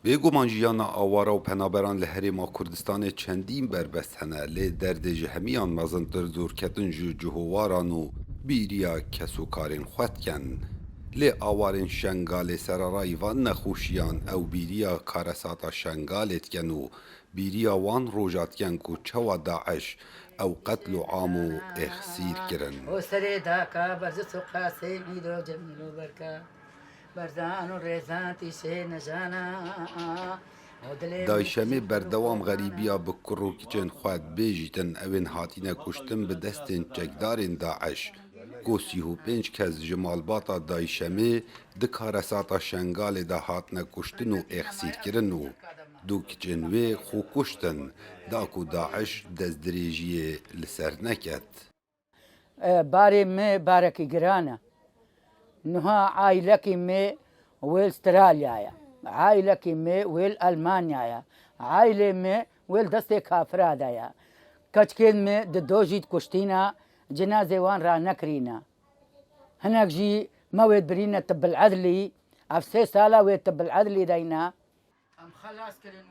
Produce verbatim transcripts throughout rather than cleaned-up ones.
Bêguman jiyana awara û penaberan li Herêma Kurdistanê çendîn berbest hene, lê derdê ji hemiyan mezintir dûrketin ji cihowaran û bîriya kesûkarên xwe dikin. Lê awarên Şengalê sererayî van nexweşiyan ew bîriya karesata Şengalê dikin û bîriya wan roja dikin ku çawa DAIŞ ew qetl û am û êxsîr kirin. O serê daka berzi suqasê mîdo cemîlo berka. Berzan û rêzan tîşê nejana. O dilê DAIŞ'ê berdewam xerîbiya bi kur û kiçên xwe dibêjîtin, ewên hatine kuştin bi destên çekdarên DAIŞ. Ku sî û pênc kes ji malbata DAIŞ'ê di karesata Şengalê de hatine kuştin û êxsîrkirin û du kiçên wê xwe kuştin, da ku DAIŞ destdirêjiyê li ser neket. E, barê me barekî giran e. Niha ailekî me wê Astralya ye. Ailekî me wê Almanya ye. Ailê me wê destê kafira de ye. Keçikên me di dojî kuştîne, cinazê wan ranekirîne. Hinek jî me wê birîne tibil edlî. Ev sê sala wê tibil edlî deyne.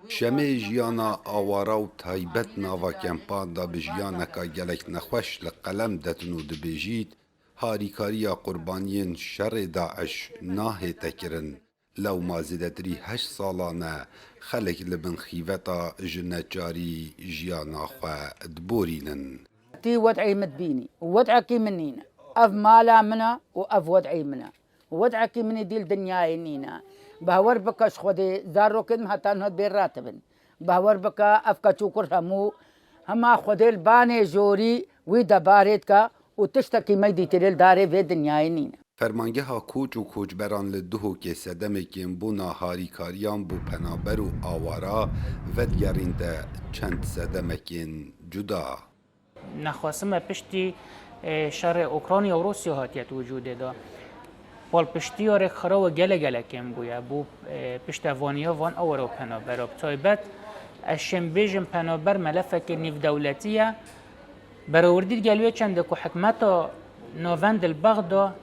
Şemê jiyana awara û taybet nava kempan de bi jiyaneka gelek nexweş li qelem detin û dibêjît, harîkariya qurbaniyên şerê DAIŞ nahête kirin. Lewma zêdetirî heşt salan e xelk li bin xîveta ji neçarî jiyana xwe diborînin. Tî wed'ê min dibînî, wed'ekî min nîne. Ev mala min e û ev wed'ê min e. Wed'ekî min ê dîl dinyayê nîne. Bawer bike ji Xwedê zarokên min heta niha dibê ratibin. Bawer bike ev keç û kur hemû hema Xwedê li banê jorî wî debarê dike û tiştekî me dîtirê li darê vê dinyayê nîne. Fermangeha Koç û Koçberan li Duhokê sedemekên bona harîkariyan bo penaber û awara vedigerînte çend sedemekên cuda. Nexwesime piştî, e, şerê Ukrayna û Rûsya hatiye wicûdê de. Palpiştiya rêkxirawa gelek gelek kêm bûye. Bo, e, piştevaniya van awara û penabera. Bi taybet, ez şêm bêjim penaber melefeke nîvdewletî ye. Berawerdî digel wê çende ku hikmeta navend li Bexda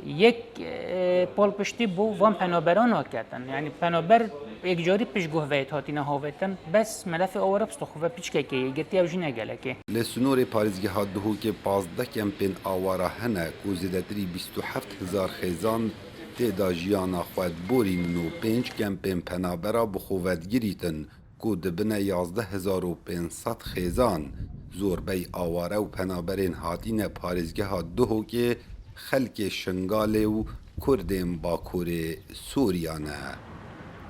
yek, e, palpiştî bo van penaberan naketin. Yanî penaber yekcarî piştguh ve yê hatine havêtin. Bes melefê awara bistixuve piçkekê yê girtî ew jî ne gelek e. Li sinorê parêzgeha Duhokê pazdeh kempên awara hene ku zêdetirî bîst û heft hezar xêzan tê de jiyana xwe diborînin û pênc kempên penabera bi xwe vedigirîtin ku dibine yazdeh hezar û pênc sed xêzan, zorbey aware û penaberên hatine parêzgeha Duhokê xelkê Şingalê û Kurdên Bakurê Sûriya ne.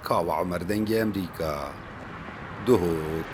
Kawa Omer, Dengê Emerîka, Duhok.